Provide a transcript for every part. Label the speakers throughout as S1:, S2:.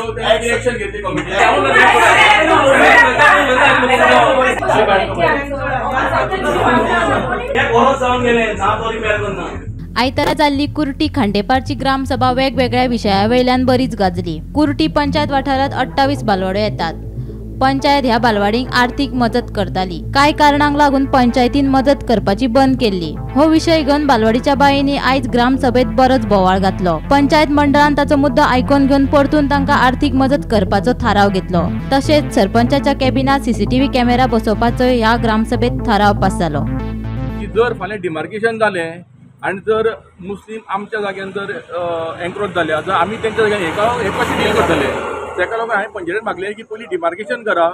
S1: Action घेतली committee.
S2: आयतारा जाल्ली कुर्टी खांडेपारची ग्रामसभा वेगवेगळ्या विशया वयल्यान बरीच गाजली. कुर्टी पंचायत वाठारांत 28 बालवाड्यो येतात. पंचायत ह्या बालवाडींक आर्थीक मजत करताली. कांय कारणांक लागून पंचायतीन मजत करपाची बंद केल्ली. हो विशय घेवन बालवाडीच्या बायांनी आयज ग्रामसभेत बरोच बोवाळ घातलो. पंचायत मंडळान ताचो मुद्दो आयकून घेवन परतून तांकां आर्थीक मजत करपाचो थाराव घेतलो. तशेंच सरपंचाच्या कॅबिनात सीसीटीव्ही कॅमेरा बसोवपाचो ह्या ग्रामसभेत थाराव पास जालो.
S1: की जर फाल्यां डिमार्केशन जालें आनी जर मुस्लीम आमच्या जाग्यान जर एन्क्रोच जाल्या, जर आमी तेंच्या जाग्यान हेका हे कशें डील करतले? तेका लागून हांवें पंचायतीन मागलें की पयलीं डिमार्केशन करा.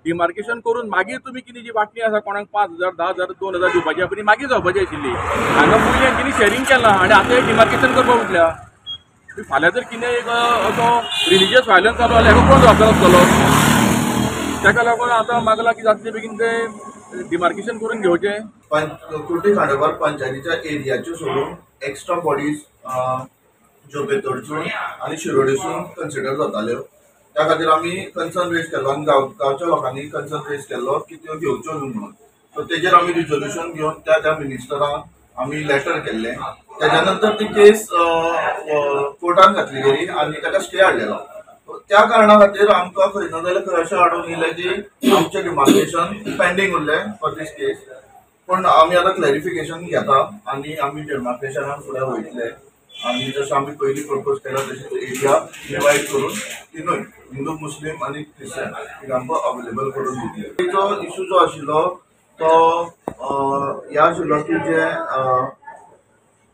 S1: डिमार्केशन करून मागीर तुमी कितें जी वांटणी आसा, कोणाक 5,000, 10,000, 2,000 दिवपाची आसा ती मागीर जावपाची आशिल्ली. हांगा पयलीं तेंच्यांनी शेरींग केलां आनी आतां हें डिमार्केशन करपाक उठल्या. फाल्यां जर कितें एक असो रिलिजियस व्हायलन्स चालू जाल्यार हेका कोण जबाबदार आसतलो? तेका लागून आतां मागलां की जातले बेगीन तें डिमार्केशन करून घेवचें.
S3: कुर्टी खांडेपार पंचायतीच्या एरियाच्यो सोडून एक्स्ट्रा बॉडीज ज्यो बेतोडसून आनी शिरोडेसून कन्सिडर जाताल्यो, त्या खातीर आमी कन्सर्न रेज केल्लो आनी गांवच्या लोकांनी कन्सर्न रेज केल्लो की त्यो घेवच्यो न्हू म्हणून. सो तेजेर आमी रिजोल्युशन घेवन त्या त्या मिनिस्टराक आमी लेटर केल्लें. तेज्या नंतर ती केस कोर्टान घातली गेली आनी ताका स्टे हाडलेलो. त्या कारणा खातीर आमकां खंय ना जाल्यार खंय अशें हाडून येयलें की आमचें डिमार्केशन पेंडींग उरलें फॉर these case. पूण आमी आतां क्लॅरिफिकेशन घेता आनी आमी डिमार्केशनाक फुडें वयतले आनी जशें आमी पयलीं प्रपोज केला तशेंच एरिया डिवायड करून तिनूय हिंदू, मुस्लीम आनी क्रिश्चन तिगांक अवेलेबल करून दितले. तेचो इशू जो आशिल्लो तो ह्या आशिल्लो की जे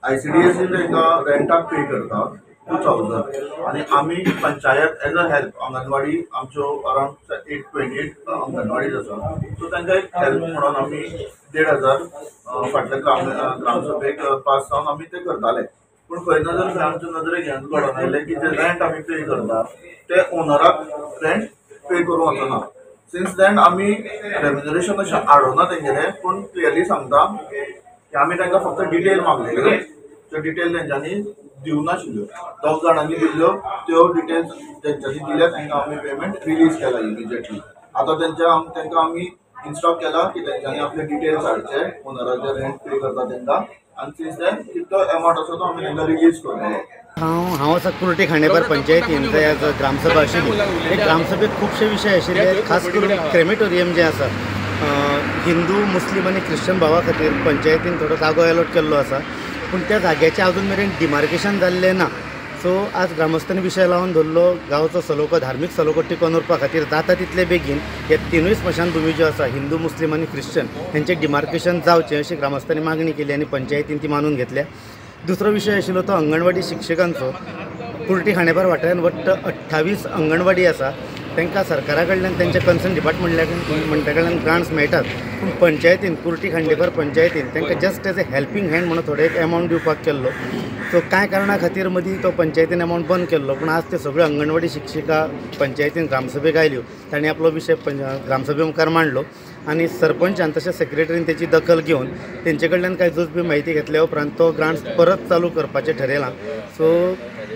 S3: आयसीडीएस तांकां रेंटाक पे करता 2,000 आनी आमी panchayat as a help anganwadi आमच्यो अरावंड 828 अंगणवाडीज आसा, सो तांकां एक हेल्प म्हणून आमी 1,500 फाटल्या ग्रामसभेक पास जावन आमी ते करताले. पूण खंय ना जाल्यार खंय आमच्या नदरेक हें घडोवन आयलें की जे रेंट आमी पे करता ते ओनराक रेंट पे करूंक वचना. सिन्स then आमी रेम्युनरेशन अशें हाडना तेंगेलें, पूण क्लियरली सांगता की आमी तांकां फक्त डिटेल मागलेल्यो, त्यो डिटेल तेंच्यांनी दिवनाशिल्ल्यो. दोग जाणांनी दिल्ल्यो, त्यो डिटेल्स तेंच्यांनी दिल्या, तांकां आमी पेमेंट रिलीज केला इमिजिएटली. आतां तेंकां आमी इन्स्ट्रक्ट केला की तेंच्यांनी आपले डिटेल्स हाडचे ओनराचे रेंट पे करता तेंकां आनी सिन्स then कितलो एमावंट आसा तो आमी तेंकां रिलीज करतलो.
S4: हांव आसा कुर्टी खांडेपार पंचायतीन. थंय आज ग्रामसभा आशिल्ली. हे ग्रामसभेत खुबशे विशय आशिल्ले, खास करून क्रेमेटोरियम जें आसा हिंदू, मुस्लीम आनी क्रिश्चन भावा खातीर पंचायतीन थोडो जागो एलॉट केल्लो आसा, पूण त्या जाग्याचें अजून मेरेन डिमार्केशन जाल्लें ना. सो आज ग्रामस्थांनी विशय लावन धरलो, गांवचो सलोखो, धार्मीक सलोखो टिकोवन उरपा खातीर जाता तितले बेगीन हे तिनूय स्मशानभुमी ज्यो आसा हिंदू, मुस्लीम आनी क्रिश्चन हेंचें डिमार्केशन जावचें अशी ग्रामस्थांनी मागणी केली आनी पंचायतीन ती मानून घेतल्या. दुसरो विशय आशिल्लो तो अंगणवाडी शिक्षकांचो. कुर्टी खांडेपार वाठारांत वट्ट 28 अंगणवाडी आसा. तांकां सरकारा कडल्यान तेंच्या कन्सर्न डिपार्टमेंटा कडल्यान ग्रांट्स मेळटात, पूण पंचायतीन कुर्टी खांडेपार पंचायतीन तांकां just as a helping hand म्हणून थोडे एक एमावंट दिवपाक केल्लो. सो कांय कारणा खातीर मदीं तो पंचायतीन एमावंट बंद केल्लो, पूण आज ते सगळ्यो अंगणवाडी शिक्षिका पंचायतीन ग्रामसभेक आयल्यो, तांणी आपलो विशय ग्रामसभे मुखार मांडलो आनी सरपंचान तशेंच सेक्रेटरीन तेची दखल घेवन तेंचे कडल्यान कांय जोजबी म्हायती घेतल्या उपरांत तो ग्रांट्स परत चालू करपाचें ठरयलां. सो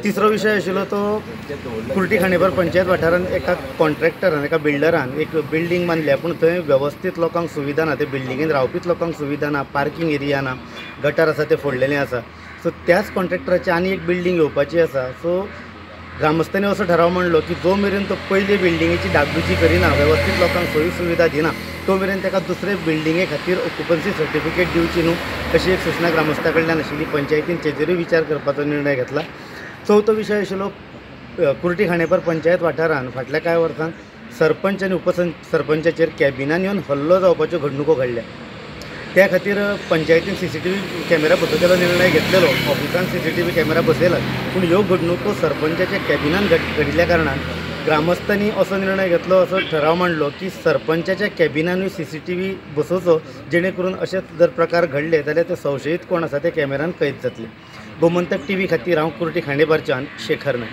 S4: तिसरो विशय आशिल्लो तो कुर्टी खांडेपार पंचायत वाठारांत एका कॉन्ट्रॅक्टरान, एका बिल्डरान एक बिल्डींग बांदल्या, पूण थंय वेवस्थीत लोकांक सुविधा ना, ते बिल्डिंगेन रावपीच लोकांक सुविधा ना, पार्कींग एरिया ना, गटर आसा ते फोडलेलें आसा. सो त्याच कॉन्ट्रॅक्टराची आनी एक बिल्डींग येवपाची आसा. सो ग्रामस्थांनी असो ठराव मांडलो की जो मेरेन तो पयली बिल्डिंगेची डागडुजी करिना, वेवस्थीत लोकांक सोयी सुविधा दिना, तो मेरेन ताका दुसरे बिल्डिंगे खातीर ऑक्युपन्सी सर्टिफिकेट दिवची न्हू अशी एक सूचना ग्रामस्था कडल्यान आशिल्ली. पंचायतीन तेजेरूय विचार करपाचो निर्णय घेतला. चवथो विशय आशिल्लो कुर्टी खांडेपार पंचायत वाठारांत फाटल्या कांय वर्सांत सरपंच आनी उपसरपंचाचेर कॅबिनान येवन हल्लो जावपाच्यो घडणुको घडल्या. त्या खातीर पंचायतीन सीसीटीव्ही कॅमेरा बसोवपाचो निर्णय घेतलेलो, ऑफिसान सीसीटीव्ही कॅमेरा बसयला, पूण ह्यो घडणुको सरपंचाच्या कॅबिनान घडिल्ल्या कारणान ग्रामस्थांनी असो निर्णय घेतलो, असो ठराव मांडलो की सरपंचाच्या कॅबिनानूय सीसीटीव्ही बसोवचो, जेणे करून अशे जर प्रकार घडले जाल्यार ते संशयीत कोण आसा ते कॅमेरान कैद जातले. गोमंतक टीव्ही खातीर हांव कुर्टी खांडेपारच्यान शेखर नायक.